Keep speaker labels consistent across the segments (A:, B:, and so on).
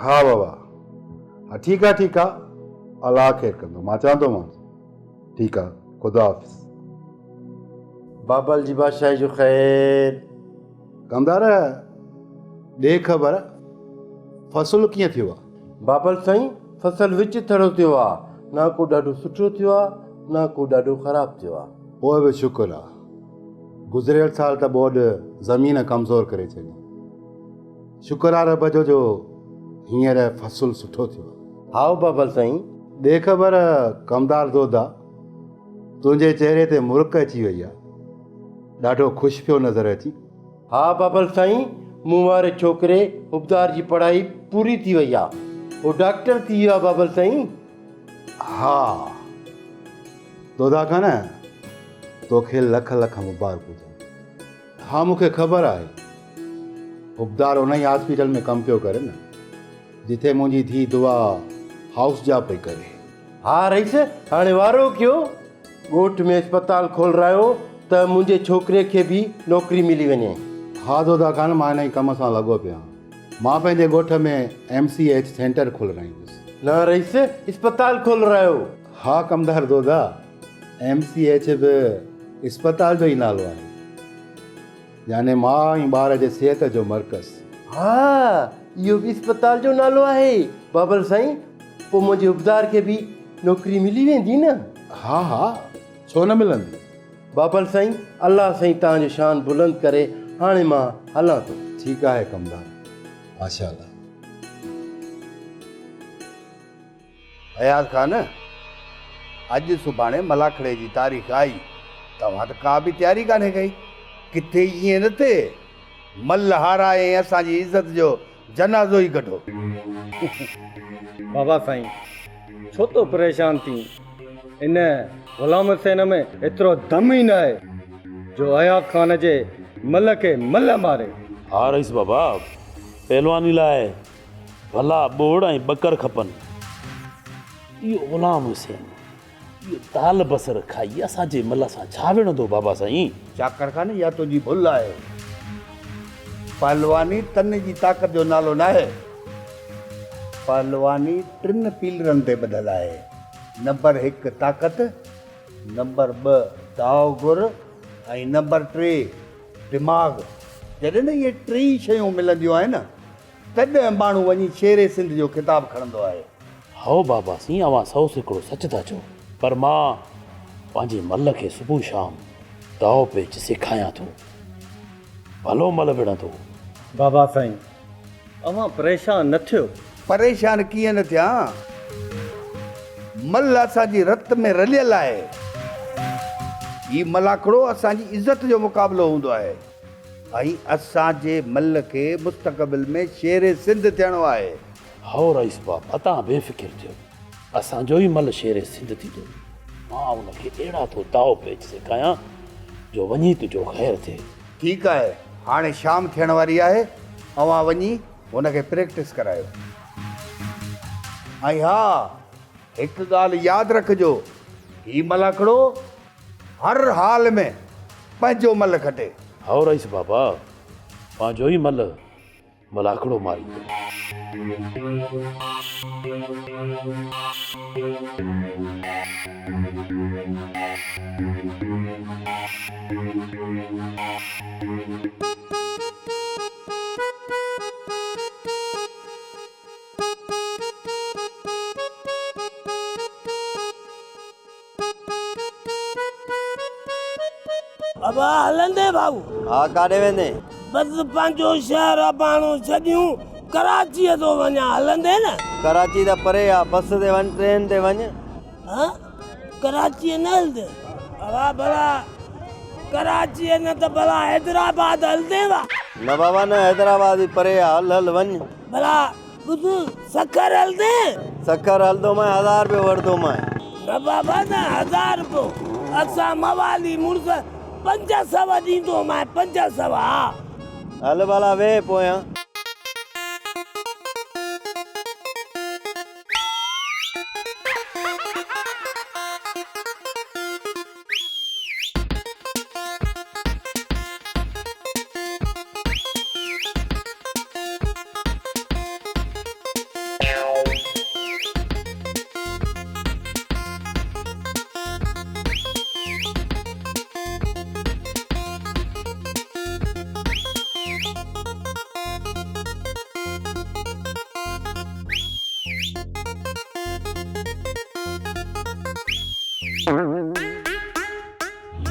A: ها بابا ها ٺيڪ آ ٺيڪ آ الله خير ڪندو مان چوان ٿو مانس ٺيڪ آ خدا حافظ.
B: بابل جي بادشاهي جو خير.
A: ڪمدار ڏي خبر فصل ڪيئن ٿيو آ؟
B: بابل سائين فصل وچ ٿڙو ٿيو آ نه ڪو ڏاڍو سٺو ٿيو آ نه ڪو ڏاڍو خراب ٿيو آ.
A: پوء به شڪر آ گذريل سال ته ٻوڏ زمين ڪمزور ڪري ڇڏي. شڪر آ رب جو جو هينئر فصل سٺو ٿيو آ.
B: هائو بابل سائين.
A: ڏي خبر ڪمدار دودا، تنهنجي چهري تي مرڪ اچي وئي آ. ڏاڍو خوش پيو نظر اچين.
B: ها بابل سائين، مون واري ڇوڪري حبدار جي پڙهائي پوري ٿي وئي آ. هو ڊاڪٽر ٿي ويو آ بابل سائين.
A: ها دودا خان، توکي لک لک مبارڪون هجن. ها مون کي خبر آهي. حبدار ان ئي هاسپيٽل ۾ ڪم پيو ڪري نه، جتي منهنجي ڌيء دعا هائوس جاب پئي ڪري.
B: ها رئيس، هاڻي وارو ڪيو، ڳوٺ ۾ اسپتال کولرايو ته منهنجي ڇوڪري کي به نوڪري ملي وڃي.
A: ها دودا خان، مان ان ئي ڪم سان لڳو پيو آهيان. مان پنهنجي ڳوٺ ۾ ايم سي ايڇ سينٽر کولرائيندس.
B: نه رئيس، اسپتال کولرايو.
A: ها ڪمدار دودا، ايم سي ايڇ به اسپتال جو ئي نالو آهي. يعني ماء ۽ ٻار جي صحت جو مرڪز.
B: ها اهو به اسپتال جو نالو آهي بابل سائين پوء منهنجي حبدار کي به نوڪري ملي ويندي نه.
A: ها ها ڇو نه ملندي.
B: بابل سائين الله سائين توهان جو شان بلند ڪري هاڻي مان هلان ٿو.
A: ٺيڪ آهي ڪمدار ماشاء الله.
C: اياز خان، اڄ سڀاڻي ملاکڙي جي تاريخ آئي، توهان ته ڪا به تياري ڪانهي ڪئي. ڪٿي ائين نه ٿئي، ملهه هارائي ۽ اسان جي عزت جو جنازو ئي ڪڍو.
D: بابا سائين، ڇو ٿو پريشان ٿين؟ ان غلام حسين ۾ ايترو دم ئي ناهي جو اياز خان جي ملهه کي ملهه ماري.
E: ها رئيس بابا، پهلواني لاء ڀلا ٻوڙ ۽ ٻڪر کپن. اهو غلام حسين اهو دال بصر کائي اسان جي ملهه سان ڇا وڙهندو بابا سائين.
C: چاڪر خان اها تنهنجي ڀل آهي. پهلواني تن جي طاقت جو نالو ناهي. پهلواني ٽن پيلرن تي ٻڌل آهي. نمبر هڪ طاقت، نمبر ٻه داء گر ۽ نمبر ٽي دماغ. جڏهن نه اهي ٽيئي شيون ملنديون آهن تڏهن ماڻهو وڃي شير سنڌ جو خطاب کڻندو آهي.
E: هائو بابا سين اوهان سئو سيڪڙو سچ ٿا چئو پر مان پنهنجي ملهه کي صبح شام داء پيچ سيکايان ٿو. ڀلو ملهه وڙهندو.
D: بابا سائين اوهان پريشان نه ٿيو.
C: پريشان ڪيئن نه ٿيان. ملهه اسان جي رت ۾ رليل آهي. هي ملاکڙو اسان جي عزت جو مقابلو هوندو آهي. ۽ اسان جي مل کي مستقبل ۾ شير سنڌ ٿيڻو آهي.
E: هائو رئيس بابا توهان بي فڪر ٿيو اسان جو ئي مل شير سنڌ ٿيندو. مان ان کي اهڙا ٿو داء پيچ سيکايان جو وڃي تنهنجو خير ٿئي.
C: ٺيڪ آهي هاڻي شام ٿيڻ واري آهي اوهان وڃي هن کي پريڪٽس ڪرايو. ۽ ها هڪ ڳالهه ياد رکجو هي ملاکڙو هر حال ۾ پنهنجو ملهه کٽي.
E: هائو رئيس بابا، پنهنجو ئي ملهه ملاکڙو ماريندو.
F: ابا هلندين ڀائو؟
B: ها ڪاڏي ويندين؟
F: بس پنهنجو شهر اباڻو ڇڏيون ڪراچيء ٿو وڃان هلندين نه؟
B: ڪراچي ته پري آ بس تي وڃ ٽرين تي وڃ.
F: ها ڪراچيء نه هلندين؟ ابا ڀلا ڪراچيء نه ته ڀلا حيدرآباد هلندين وا؟
B: نه بابا نه حيدرآباد به پري آ هل هل وڃ.
F: ڀلا ٻڌ سکر هلندين؟
B: سکر هلندومانء هزار رپيو وٺندومانء.
F: نه بابا نه هزار رپيو اسان موالي مڙس 500 ڏيندومانء 500 ها.
B: هل ڀلا ويهه پويان.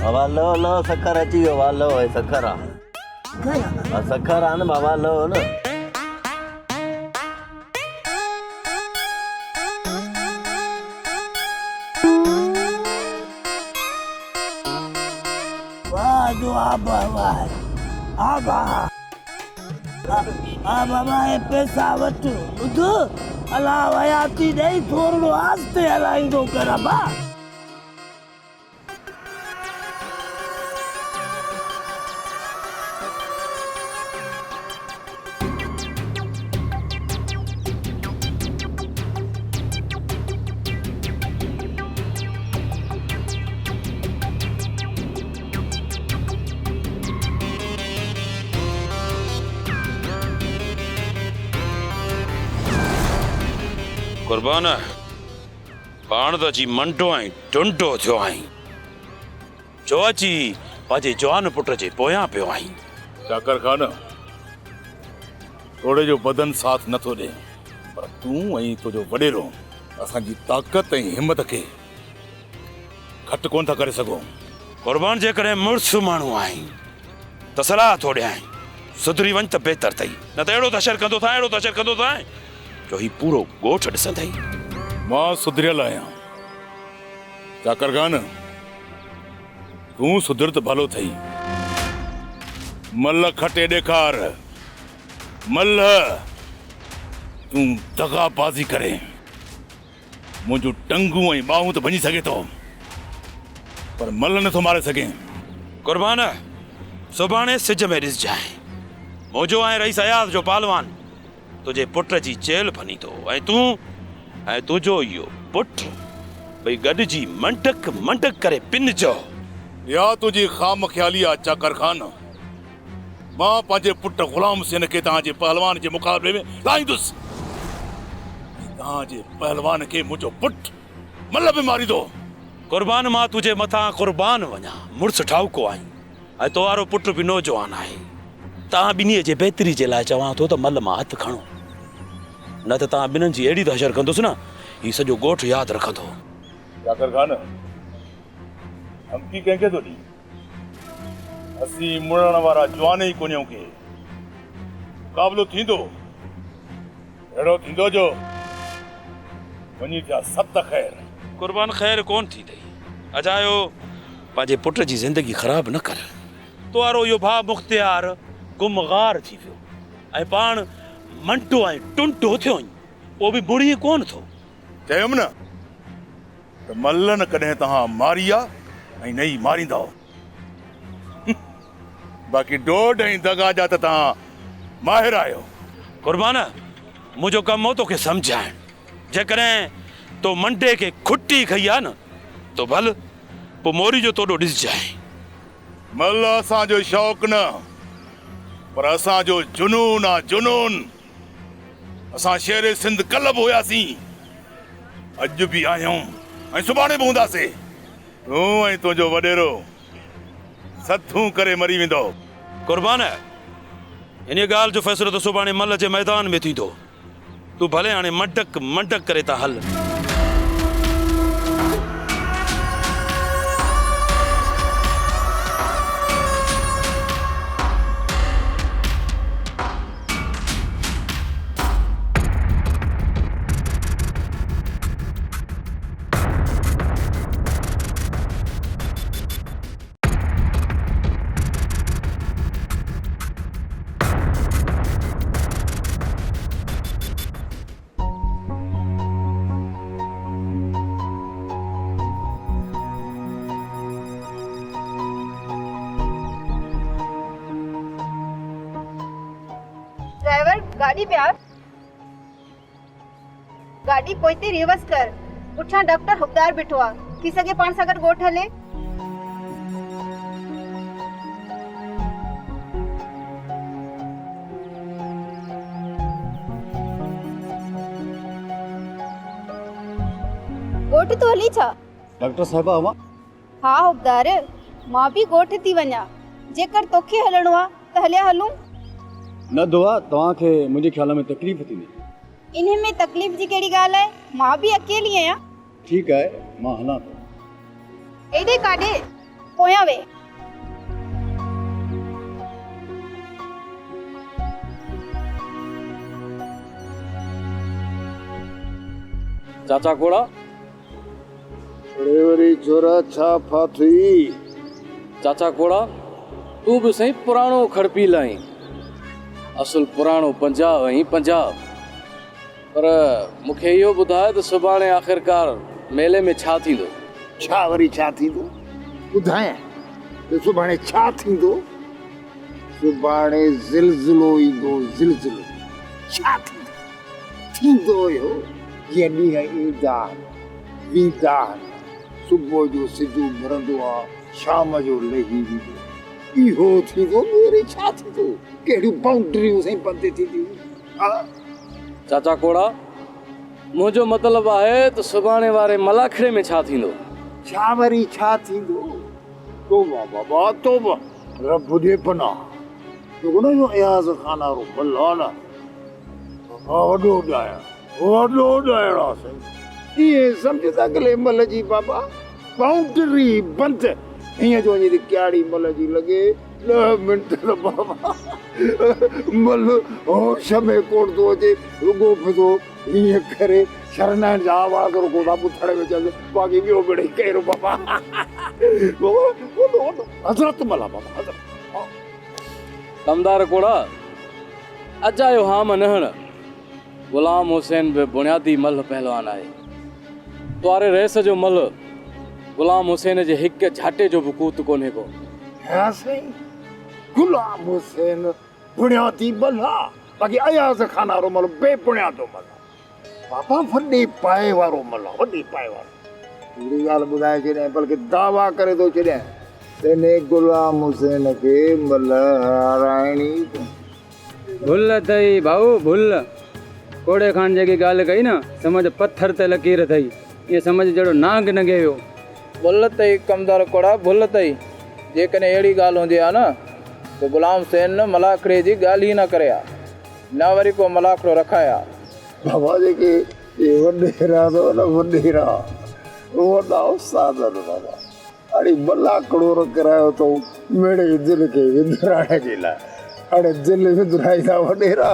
G: بابا لهو لهو سکر اچي ويو وا لهو هي سکر آ. ها سکر آ نه بابا لهو نه.
F: واهه جو آبهوا آهي. آبها. ها بابا هي پئسا وٺ. ٻڌ الله حياتي ڏئي ٿورڙو آهستي هلائيندو ڪر ابا.
E: قربان پاڻ ته اچي منڊو ۽ ٽنڊو ٿيو آهين، جو اچي پنهنجي جوان پٽ جي پويان پيو آهين.
H: چاڪر خان، توڙي جو بدن ساٿ نه ٿو ڏئي، پر تون ۽ تنهنجو وڏيرو اسان جي طاقت ۽ همت کي گهٽ ڪونه ٿا ڪري سگهو.
E: قربان جيڪڏهن مڙس ماڻهو آهين ته صلاح ٿو ڏيانء، سڌري وڃ ته بهتر اٿئي، نه ته اهڙو ته حشر ڪندو ٿانء، اهڙو ته حشر ڪندو ٿانء جو هي پورو ڳوٺ ڏسندئي.
H: مان سڌريل آهيان چاڪر خان، تون سڌر ته ڀلو ٿئي. ملهه کٽي ڏيکار، ملهه! تون دغابازي ڪرين. منهنجون ٽنگون ۽ ٻانهون ته ڀڃي سگهين ٿو، پر ملهه نٿو ماري سگهين.
E: قربان، سڀاڻي سج ۾ ڏسجانء. منهنجو ۽ رئيس اياز جو پهلوان تنهنجي پٽ جي چيلهه ڀڃيندو ۽ تون ۽ تنهنجو اهو پٽ ٻئي گڏجي منڊڪ منڊڪ ڪري پنجو.
H: اها تنهنجي خام خيالي آ چاڪر خان. مان پنهنجي پٽ غلام حسين کي توهان جي پهلوان جي مقابلي ۾ لاهيندس ۽ توهان جي پهلوان کي منهنجو پٽ ملهه به ماريندو.
E: قربان مان تنهنجي مٿان قربان وڃان، مڙس ٺاهوڪو آهين ۽ تو وارو پٽ به نوجوان آهي. توهان ٻنهي جي بهتري جي لاء چوان ٿو ته ملهه مان هٿ کڻو، نه ته توهان ٻنهن جي اهڙي ته حشر ڪندس نه، هي سڄو ڳوٺ ياد رکندو.
H: چاڪر خان، ڌمڪي ڪنهن کي ٿو ڏين؟ اسين مڙڻ وارا جوان ئي ڪونهيون ڪي. مقابلو ٿيندو، اهڙو ٿيندو جو وڃي ٿيا ست خير.
E: قربان خير ڪونه ٿيندئي. اجايو پنهنجي پٽ جي زندگي خراب نه ڪر. تو وارو اهو ڀاء مختيار گم غار ٿي ويو ۽ پاڻ منٽو ۽ ٽنٽو ٿيو آهين، پوء به مڙين ڪونه ٿو.
H: چيم نه ته مل نه ڪڏهن توهان ماري آ ۽ نه ئي ماريندؤ. باقي ڊوڙ ۽ دغا جا ته توهان ماهر آهيو.
E: قربان، منهنجو ڪم هو توکي سمجهائڻ. جيڪڏهن تو منڊي کي کٽي کنئي آ نه ته ڀل پوء موري جو توڏو ڏسجانء.
H: مل اسان جو شوق نه پر اسان جو جنون آ جنون. اسان شير سنڌ ڪلهه به هياسين، اڄ به آهيون ۽ سڀاڻي به هونداسين. تون ۽ تنهنجو وڏيرو سٿون ڪري مري ويندؤ.
E: قربان، انهيء ڳالهه جو فيصلو ته سڀاڻي ملهه جي ميدان ۾ ٿيندو. تون ڀلي هاڻي منڊڪ منڊڪ ڪري تان هل.
I: ڊرائيور گاڏي بيهار. گاڏي پوئتي ريورس ڪر. پٺيان ڊاڪٽر حبدار بيٺو آ. ٿي سگهي پاڻ سان گڏ ڳوٺ هلي. ڳوٺ ٿو هلين ڇا؟
D: ڊاڪٽر صاحبه اوهان؟
I: ها حبدار، مان به ڳوٺ ٿي وڃان. جيڪر توکي هلڻو آ ته هليا هلون.
D: نه دعا، توهان کي منهنجي خيال ۾ تڪليف ٿيندي.
I: انهي ۾ تڪليف جي ڪهڙي ڳالهه آهي، مان به اڪيلي آهيان.
D: ٺيڪ آهي، مان هلان ٿو.
I: ايڏي ڪاڏي؟ پويان ويهه.
D: چاچا ڪوڙا.
C: اڙي وري ڇورا ڇا ڦاٿئي.
D: چاچا ڪوڙا تون به سائين پراڻو کڙپيل آهين. اصل پراڻو پنجاب آهين پنجاب. پر مون کي اهو ٻڌاء ته سڀاڻي آخرڪار ميلي ۾ ڇا ٿيندو؟
C: ڇا وري ڇا ٿيندو؟ ٻڌايان ته سڀاڻي ڇا ٿيندو؟ سڀاڻي زلزلو ايندو زلزلو. ڇا ٿيندو؟ ٿيندو اهو جيئن ڏينهن ايندا آهن ويندا آهن، صبح جو سج اڀرندو آ، شام جو لهي ويندو آ. اهو ٿيندو ٻيو وري ڇا ٿيندو؟ ڪهڙيون بائونڊريون سائين بند ٿينديون؟ ها.
D: چاچا ڪوڙا، منهنجو مطلب آهي ته سڀاڻي واري ملاکڙي ۾ ڇا ٿيندو؟
C: ڇا وري ڇا ٿيندو؟ توبه بابا توبه، رب ڏي پناهه. جيڪو نه اهو اياز خان وارو مل آ نه، بابا وڏو ڏائڻ، وڏو ڏائڻ آ سائين. ائين سمجهه ته اڳلي مل جي بابا بائونڊري بند، هيئن جو وڃي ٿي ڪياڙي مل جي لڳي. ڏهه منٽ ته بابا مل هوش ۾ ڪونه ٿو اچي، رڳو ڦٿو هيئن ڪري شرنائين جا آواز رڳو ٿا ٻڌڻ ۾ اچنس، باقي ٻيو مڙئي ڪهڙو بابا. بابا وڏو وڏو حضرت مل آ بابا حضرت.
D: ڪمدار ڪوڙا، اجايو هام نه هڻ. غلام حسين به بڻيادي ملهه پهلوان آهي. تواري رئيس جو ملهه غلام حسين جي هڪ جهاٽي جو به قوت ڪونهي ڪو.
C: ها سائين غلام حسين بڻيادي ملهه آ، باقي اياز خان وارو ملهه بي بڻيادو ملهه آ. بابا وڏي پائي وارو ملهه آ، وڏي پائي وارو. هڪڙي ڳالهه ٻڌائي ڇڏيان بلڪه دعويٰ ڪري ٿو ڇڏيان ته انهي غلام حسين کي ملهه هارائڻي ئي ڪونهي.
J: ڀل اٿئي ڀائو ڀل. ڪوڙي خان جيڪي ڳالهه ڪئي نه، سمجهه پٿر تي لڪير اٿئي. ائين سمجهه جهڙو نانگ ننگي ويو.
K: ڀل اٿئي ڪمدار ڪوڙا ڀل اٿئي. جيڪڏهن اهڙي ڳالهه هجي ها نه ته غلام حسين ملاکڙي جي ڳالهه ئي نه ڪري ها، نه وري ڪو ملاکڙو رکائي ها.
C: بابا جيڪي اهي وڏيرا اٿو نه وڏيرا، وڏا استاد آهن بابا. اڙي ملاکڙو رکرايو اٿئون مڙئي دل کي وندرائڻ جي لاء. اڙي دل وندرائيندا وڏيرا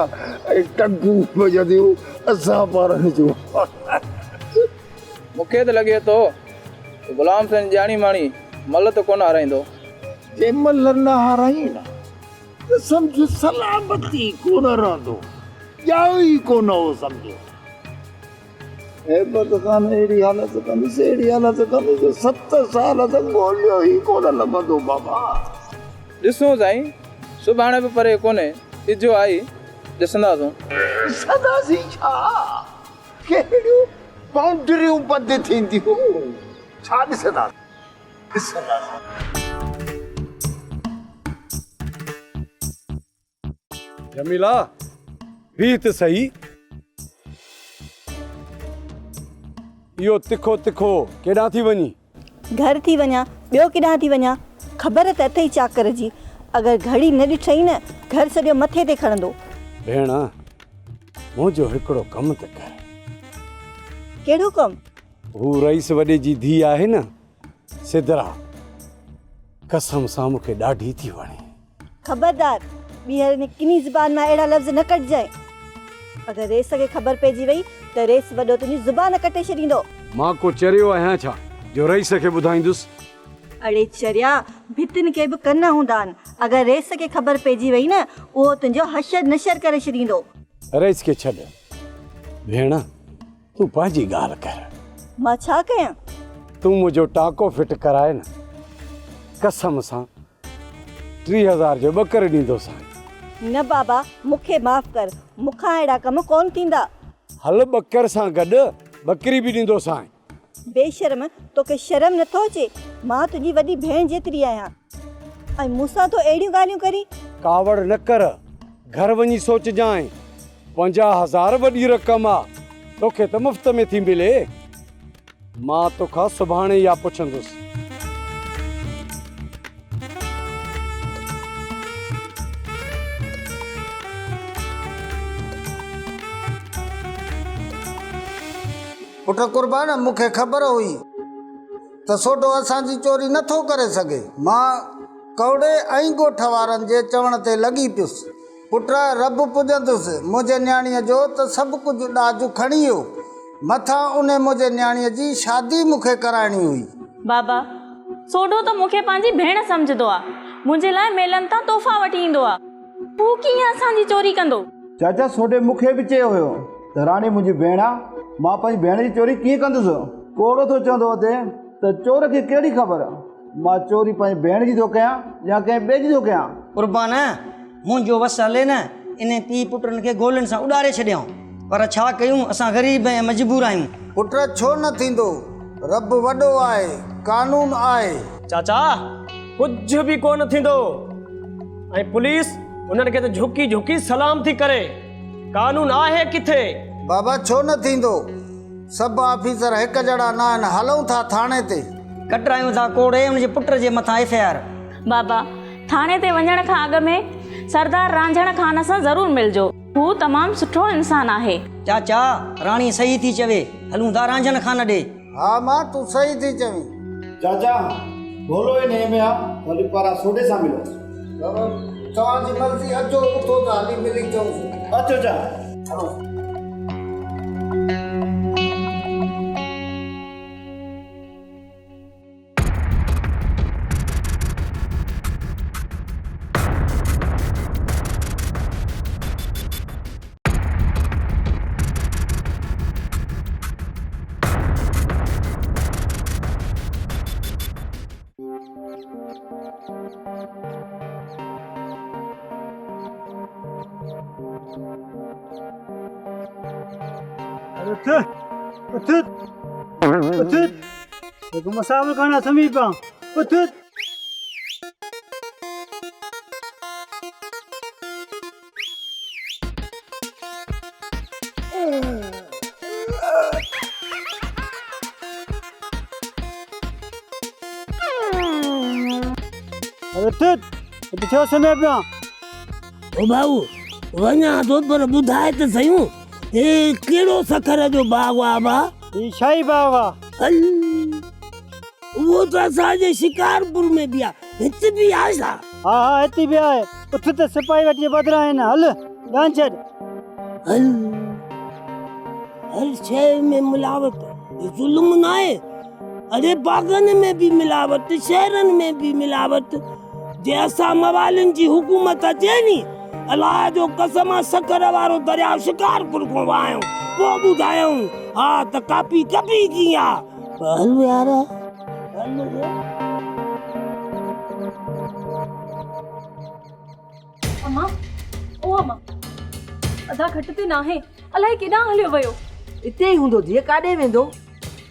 C: ۽ ٽنگون ڀڄنديون اسان پارن جون.
K: مون کي ته لڳي ٿو ته غلام حسين ڄاڻي ماڻي ملهه ته ڪونه هارائيندو.
C: جي ملهه نه هارائين نه ته سمجهه سلامتي ڪونه رهندو. ڄائو ئي ڪونه هو سمجهه. هيبت خان اهڙي حالت ڪندس، اهڙي حالت ڪندس جو ست سال ته ڳوليو ئي ڪونه لڀندو بابا.
K: ڏسون سائين، سڀاڻي به پري ڪونهي، اجهو آئي، ڏسنداسون.
C: ڏسنداسين ڇا؟ ڪهڙيون بائونڊريون بند ٿينديون، ڇا ڏسنداسين؟ ڏسنداسين.
L: جميلا، بيهه ته سهي. اهو تکو تکو ڪيڏانهن ٿي وڃين؟
M: گهر ٿي وڃان، ٻيو ڪيڏانهن ٿي وڃان؟ خبر ته اٿئي چاڪر جي، اگر گهڙي نه ڏٺئي نه، گهر سڄو مٿي تي کڻندو.
L: ڀيڻ، منهنجو هڪڙو ڪم ته ڪر.
M: ڪهڙو ڪم؟
L: هو رئيس وڏي جي ڌيء آهي نه، سدرا، قسم سان مون کي ڏاڍي ٿي وڻي.
M: خبردار! ٻيهر ان ڪني زبان مان اهڙا لفظ نه ڪڍجانء. اگر رئيس کي خبر پئجي وئي ته رئيس وڏو تنهنجي زبان ڪٽي ڇڏيندو.
L: مان ڪو چريو آهيان ڇا جو رئيس کي ٻڌائيندس؟
M: اڙي چريا! ڀتين کي به ڪن هوندا آهن. اگر رئيس کي خبر پئجي وئي نه اهو تنهنجو حشر نشر ڪري ڇڏيندو.
L: رئيس کي ڇڏ ڀيڻ، تون پنهنجي ڳالهه ڪر.
M: مان ڇا ڪيان؟
L: تون منهنجو ٽاڪو فٽ ڪرائي نه، قسم سان 3000 جو ٻڪر ڏيندوسانء.
M: نه بابا، مون کي معاف ڪر، مون کان اهڙا ڪم ڪونه ٿيندا.
L: هل ٻڪر سان گڏ ٻڪري به ڏيندوسانء.
M: بي شرم، توکي شرم نٿو اچي؟ مان تنهنجي وڏي ڀيڻ جيتري آهيان ۽ مون سان تون اهڙيون ڳالهيون ڪرين؟
L: ڪاوڙ نه ڪر، گهر وڃي سوچجانء. 50,000 وڏي رقم آ، توکي ته مفت ۾ ٿي ملي. مان توکان سڀاڻي اها پڇندس.
N: پٽ قربان، مون کي خبر هئي.
C: ته سوڍو اسان جي چوري نه ٿو ڪري سگهي. مان ڪؤڙي ۽ ڳوٺ وارن جي چوڻ تي لڳي پيس. پٽ، رب پڄندس، منهنجي نياڻيء جو ته سڀ ڪجهه ڏاج کڻي ويو. مٿان انهي منهنجي نياڻيء جي شادي مون کي ڪرائڻي هئي.
N: بابا، سوڍو ته مون کي پنهنجي ڀيڻ سمجهندو آ. منهنجي لاء ميلن تان تحفا وٺي ايندو آ. هو ڪيئن اسان جي چوري ڪندو؟
A: چاچا، سوڍي مون کي به چيو هيو ته راڻي منهنجي ڀيڻ آ، مان پنهنجي ڀيڻ جي چوري ڪيئن ڪندس؟ ڪوڙو ٿو چوندو وتي ته چور کي ڪهڙي خبر، مان چوري پنهنجي ڀيڻ جي ٿو ڪيان يا ڪنهن ٻئي جي ٿو ڪيان.
O: قربان، منهنجو وس هلي نه، انهن پيء پٽن کي گولين سان اڏاري ڇڏيان. پر ڇا ڪيون، اسان غريب ۽ مجبور آهيون.
C: پٽ، ڇو نه ٿيندو، رب وڏو آهي، قانون آهي.
P: چاچا، ڪجهه به ڪونه ٿيندو ۽ پوليس انهن کي ته جهڪي جهڪي سلام ٿي ڪري. قانون آهي ڪٿي؟
C: بابا، ڇو نه ٿيندو، سڀ آفيسر هڪ جهڙا نه آهن، هلون ٿا ٿاڻي تي.
O: ڪٽرايون ٿا ڪوڙي ان جي پٽ جي مٿان ايف I R.
N: بابا، ٿاڻي تي وڃڻ کان اڳ ۾ سردار رانجهڻ خان سان ضرور ملجو. هو تمام سٺو انسان آهي.
O: چاچا، راڻي صحيح ٿي چوي، هلون ٿا رانجهڻ خان ڏي.
C: ها مان، تون صحيح ٿي چوين.
A: چاچا، ڀولو انهيء ۾ آ، ڀلي پاران سوڍي سان ملو.
C: بابا، توهان جي مرضي، اچو اٿو ته هلي ملي اچونس.
A: اچو چا.
C: هلو.
Q: اٿ اٿ اٿ هڪ مسافر خانه سمهي پيا اٿ. اٿ اٿ ڇو سمهي پيا.
F: او ڀائو وڃان ٿو پر ٻڌاء ته سهيون هي ڪهڙو سکر جو باغ آ ڀا؟
Q: هي شاهي باغ آ.
F: هل اهو ته اسان جي شڪارپور ۾ به آ هت به آ ڇا؟
Q: ها ها هت به آهي. اٿ ته سپاهي وٺي بدران آهن هل ڏانهن ڇڏ.
F: هل هر شيء ۾ ملاوٽ هي ظلم ناهي؟ اڙي باغن ۾ به ملاوٽ شهرن ۾ به ملاوٽ جي اسان موالين جي حڪومت اچي ني الله جو قسم آ سکر وارو درياء شڪارپور کان وهايون پوء ٻڌايون ها ته ڪاپي ڪبي ڪيئن آ هل يار هل.
R: امان او امان ادا کٽ تي ناهي الائي ڪيڏانهن هليو ويو.
S: اتي ئي هوندو ڌيء ڪاڏي ويندو.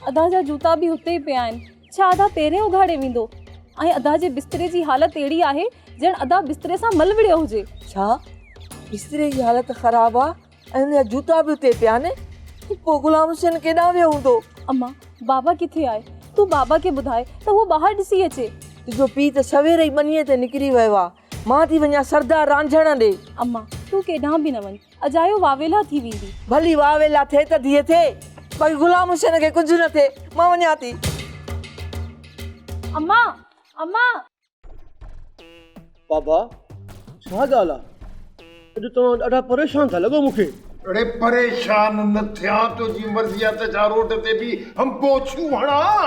R: ادا جا جوتا به اتي ئي پيا آهن ڇا ادا پيرين اگهاڙي ويندو ۽ ادا جي بستري جي حالت اهڙي آهي ڄڻ ادا بستري سان مل وڙهيو هجي.
S: ڇا بستري جي حالت خراب آ ۽ هن جا جوتا به اتي پيا آهن پوء غلام حسين ڪيڏانهن ويو هوندو.
R: امان بابا ڪٿي آهي تون بابا کي ٻڌاء ته هو ٻاهر ڏسي اچي.
S: تنهنجو پيء ته سوير ئي ٻنيء تي نڪري ويو آ مان ٿي وڃان سردار رانجهڻ ڏي.
R: امان تون ڪيڏانهن به نه وڃ اجايو واويلا ٿي ويندي.
S: ڀلي واويلا ٿئي ته ڌيء ٿئي، باقي غلام حسين کي ڪجهه نه ٿئي، مان وڃان ٿي.
R: امان! امان!
B: بابا ڇا ڳالهه آ، اڄ توهان ڏاڍا پريشان ٿا لڳو مون کي.
H: اڙي پريشان نه ٿيان، تنهنجي مرضي آ ته ڇا روڊ تي بيهي همبوڇيون هڻان.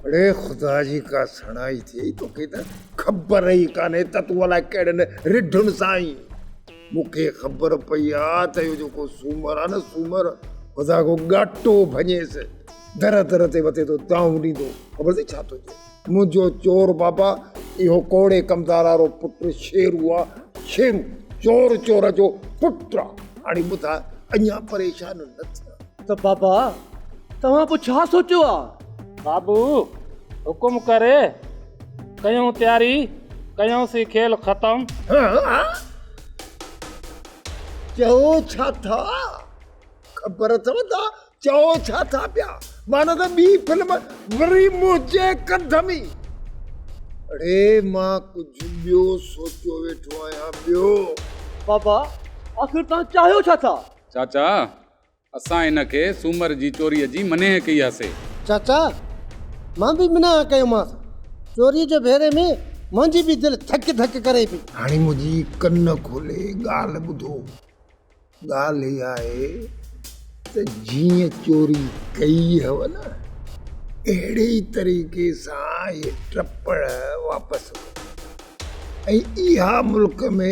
H: اڙي خدا جي ڪا سڻائي ٿئي، توکي ته خبر ئي ڪانهي ته تون الائي ڪهڙين رڍن سان آهين. مون کي خبر پئي آ ته اهو جيڪو سومر آ نه سومر، خدا ڪو ڳاٽو ڀڃيس، در در تي وتي ٿو دانهون ڏيندو. خبر اٿئي ڇا ٿو چئي؟ منهنجو چور بابا اهو ڪوڙي ڪمدار وارو پٽ شيرو آ، شيرو چور چور جو پٽ آ. هاڻي ٻڌاء اڃا پريشان نه ٿيان.
B: ته بابا توهان پوء ڇا سوچيو آ؟
T: بابو حڪم ڪري. ڪيون تياري، ڪيونسين کيل ختم.
C: چئو ڇا ٿا؟ خبر اٿو ته چئو ڇا ٿا پيا؟ معنيٰ ته ٻي فلم وري منهنجي ڪنڌ ۾. اڙي مان ڪجهه ٻيو سوچيو ويٺو آهيان ٻيو.
B: بابا آخر توهان چاهيو ڇا ٿا؟
U: چاچا اسان هن کي سومر جي چوريء جي منيهه ڪئي هاسي.
Q: چاچا!
U: مان به منع ڪيومانس. چوريء جي ڀيري ۾ منهنجي به دل ڌڪ ڌڪ ڪري پئي.
C: هاڻي منهنجي ڪن کولي ڳالهه ٻڌو. ڳالهه اها آهي ته جيئن چوري ڪئي هئو نه، اهڙي ئي طريقي سان اهي ٽپڙ واپس وٺو ۽ اها ملڪ ۾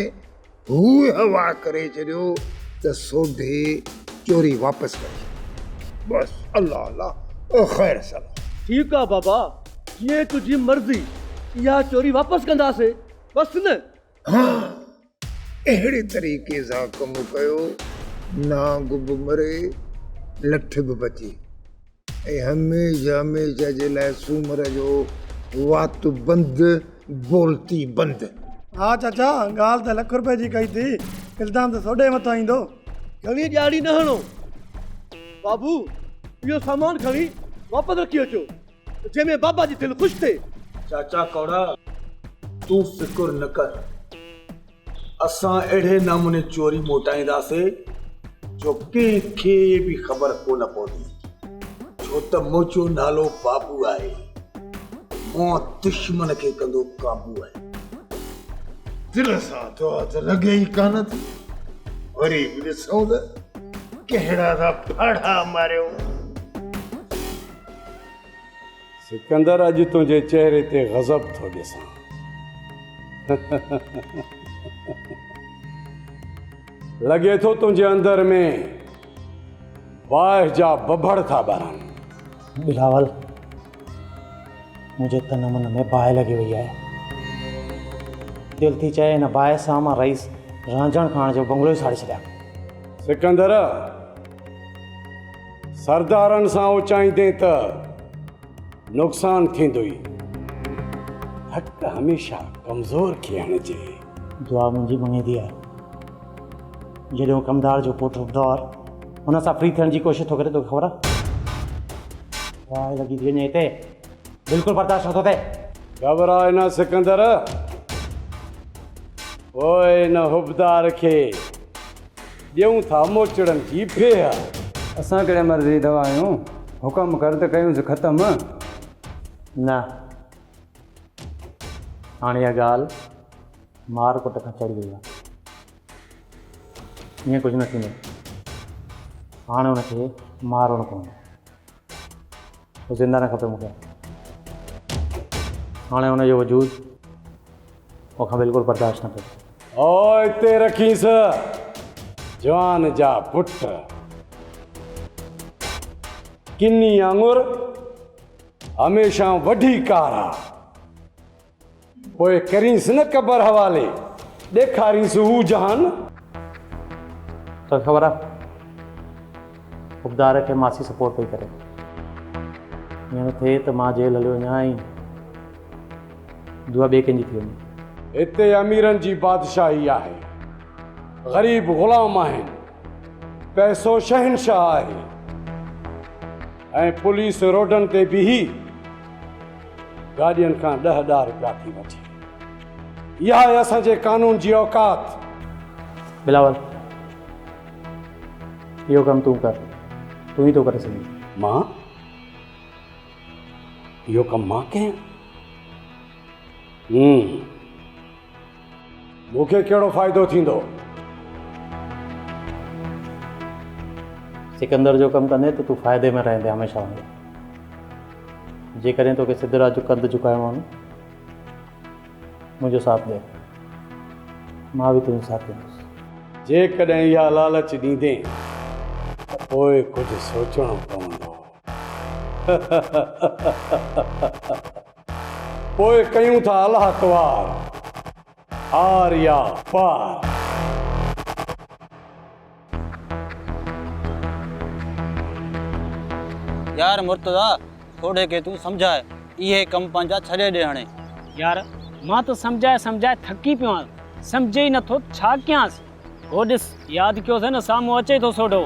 C: هوء هوا ڪري ڇڏيو ته سوڍي چوري واپس ڪري ڇڏي. بس الله الله خير صلا.
V: ٺيڪ آ بابا، جيئن تنهنجي مرضي، اها چوري واپس ڪنداسين، بس نه.
C: ها اهڙي طريقي سان ڪم ڪيو، نانگ به مري، لٺ به بچي ۽ هميشه هميشه جي لاء سومر جو وات بند، بولتي بند.
Q: ها چاچا، ڳالهه ته لک روپئي جي ڪئي ٿي، الزام ته سوڍي مٿان ايندو.
V: گهڻي ڏياڙي نه هڻو بابو، اهو سامان کڻي واپس رکي اچو. جنهن ۾ بابا جي دل خوش ٿئي.
W: چاچا ڪوڙا تون فڪر نه ڪر اسان اهڙي نموني چوري موٽائينداسي جو ڪنهن کي به خبر ڪونه پوندي ڇو ته منهنجو نالو بابو آهي مان دشمن کي ڪندو قابو آهي.
C: دل سان دعا ته لڳي ئي ڪانه ٿي وري به ڏسون ته ڪهڙا ٿا ڦاڙها ماريو.
L: سڪندر اڄ تنهنجي چهري تي غضب ٿو ڏسان. لڳي ٿو تنهنجي اندر ۾ باهه جا ڀڀڙ ٿا ٻرن.
X: بلاول منهنجي تن من ۾ باهه لڳي وئي آهي. دل ٿي چئي هن باهه سان مان رئيس رانجهڻ خان جو بنگلو ئي ساڙي ڇڏيان.
L: سڪندر سردارن سان اچائيندين ته نقصان ٿيندوئي. ڌڪ هميشه ڪمزور کي هڻجي.
X: دعا منهنجي مڱيندي آهي. جڏهن ڪمدار جو پٽ حبدار هن سان فري ٿيڻ جي ڪوشش ٿو ڪري توکي خبر آهي؟ باهه لڳي ٿي وڃي هتي بلڪل برداشت نٿو ٿئي.
L: گهٻراء نه سڪندر. پوء ان حبدار کي ڏيون ٿا موچڙن جي ڦيهه.
J: اسان ڪهڙي مرض جي دوا آهيون، حڪم ڪر ته ڪيونس ختم.
X: نه، هاڻي اها ڳالهه مار ڪٽ کان چڙهي وئي آهي. ائين ڪجهه نه ٿيندو. هاڻي ان کي مارڻو پوندو. هو زنده نه کپي مون کي. هاڻي هن جو وجود مون کان بلڪل برداشت نه پيو ٿئي.
L: او اتي رکينس جوان جا پٽ. ڪني آڱر هميشه وڍي ڪارا. پوء ڪرينس نه قبر حوالي، ڏيکارينس هو جهان.
X: توکي خبر آ حبدار کي ماسي سپورٽ پئي ڪري. ائين نه ٿئي ته مان جيل هليو وڃان ۽ دعا ٻئي ڪنهن جي ٿي وڃي.
L: هتي اميرن جي بادشاهي آهي، غريب غلام آهن، پئسو شهنشاهه آهي ۽ پوليس روڊن تي بيهي گاڏين کان ڏهه ڏهه رپيا ٿي وٺي. اها آهي اسان جي قانون جي اوقات.
X: بلاول، اهو ڪم تون ڪر، تون ئي ٿو ڪري سگهين.
L: مان؟ اهو ڪم مان ڪيان؟ مون کي ڪهڙو فائدو ٿيندو؟
X: سڪندر جو ڪم ڪندين ته تون فائدي ۾ رهندين هميشه وانگر. جيڪڏهن توکي سڌرا جو ڪنڌ جهڪائڻو آهي نه منهنجو ساٿ ڏي. مان به تنهنجو ساٿ ڏيندس.
L: جيڪڏهن اها لالچ ڏيندين ته پوء ڪجهه سوچڻو پوندو. پوء ڪيون ٿا الله توار، آر يا پار.
Y: يار مرتضيٰ سوڍي کي تون سمجهاء اهي ڪم پنهنجا ڇڏي ڏي هاڻي.
P: يار مان ته سمجهائي سمجهائي ٿڪي پيو آهيان سمجهي ئي نٿو ته ڇا ڪيانس. هو ڏس ياد ڪيوسين نه سامهون اچي ٿو سوڍو.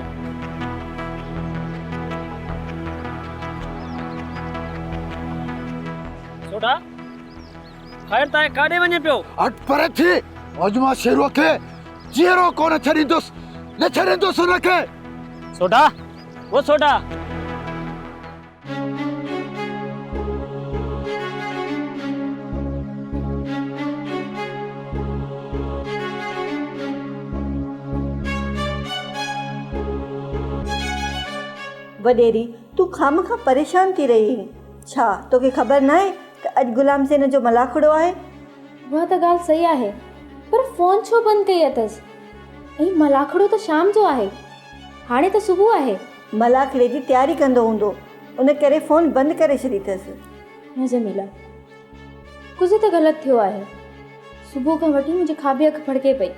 P: سوڍا خير ته آهي ڪاڏي وڃين پيو؟
Z: هٽ پري ٿي اڄ مان شيروء کي جيئرو ڪونه ڇڏيندس نه ڇڏيندس هن کي.
P: سوڍا او سوڍا.
D: وڏيري، تون خامخواه پريشان ٿي رهي آهين. ڇا، توکي خبر ناهي ته اڄ غلام حسين جو ملاکڙو آهي؟
E: اها ته ڳالهه صحيح آهي، پر فون ڇو بند ڪئي اٿس؟ ۽ ملاکڙو ته شام جو آهي، هاڻي ته صبح آهي.
D: ملاکڙي جي تياري ڪندو هوندو، ان ڪري فون بند ڪري ڇڏي اٿس.
E: نه جميلا، ڪجهه ته غلط ٿيو آهي. صبح کان وٺي منهنجي کاٻي اک ڦڙڪي پئي.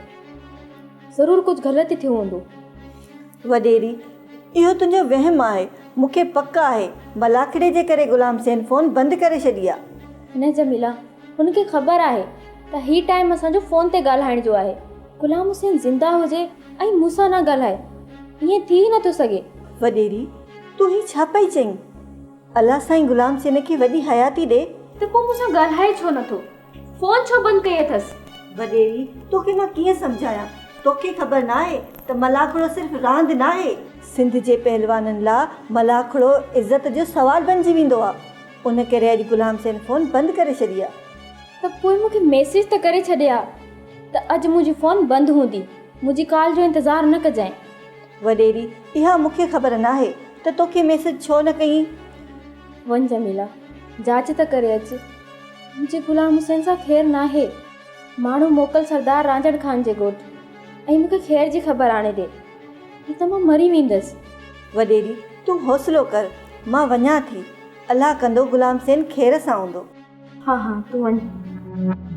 E: ضرور ڪجهه غلط ئي ٿيو هوندو.
D: وڏيري، اهو تنهنجو وهم آهي. مون کي پڪ آهي، ملاکڙي جي ڪري غلام حسين فون بند ڪري ڇڏي آ.
E: نه جميلا، هن کي خبر آهي ته هي ٽائيم اسان جو فون تي ڳالهائڻ جو آهي. غلام حسين زنده هجي ۽ مون سان نه ڳالهائي، ائين ٿي ئي نٿو سگهي.
D: وڏيري، تون هي ڇا پئي چئين؟ الله سائين غلام حسين کي وڏي حياتي ڏي.
E: ته پوء مون سان ڳالهائي ڇو نٿو؟ فون ڇو بند ڪئي اٿس؟
D: وڏيري، توکي مان ڪيئن سمجهايان؟ توکي خبر ناهي ته ملاکڙو صرف راند ناهي. سنڌ جي پهلوانن لا ملاکڙو عزت جو سوال بنجي ويندو آ. ان ڪري اڄ غلام حسين فون بند ڪري ڇڏي آ.
E: ته پوء مون کي ميسيج ته ڪري ڇڏي ها ته اڄ منهنجي فون بند هوندي، منهنجي ڪال جو انتظار نه ڪجانء.
D: وڏيري، اها مون کي خبر ناهي ته توکي ميسيج ڇو نه ڪيائين؟
E: وڃ جميلا، جاچ ته ڪري اچ. منهنجي غلام حسين سان خير ناهي. ماڻهو موڪل سردار رانجهڻ خان جي ڳوٺ ۽ مون کي خير جي خبر آڻي ڏي، نه ته مان مري ويندس.
D: وڏيري، تون حوصلو ڪر، مان وڃان ٿي. الله ڪندو غلام حسين خير سان هوندو.
E: ها ها، تون وڃ.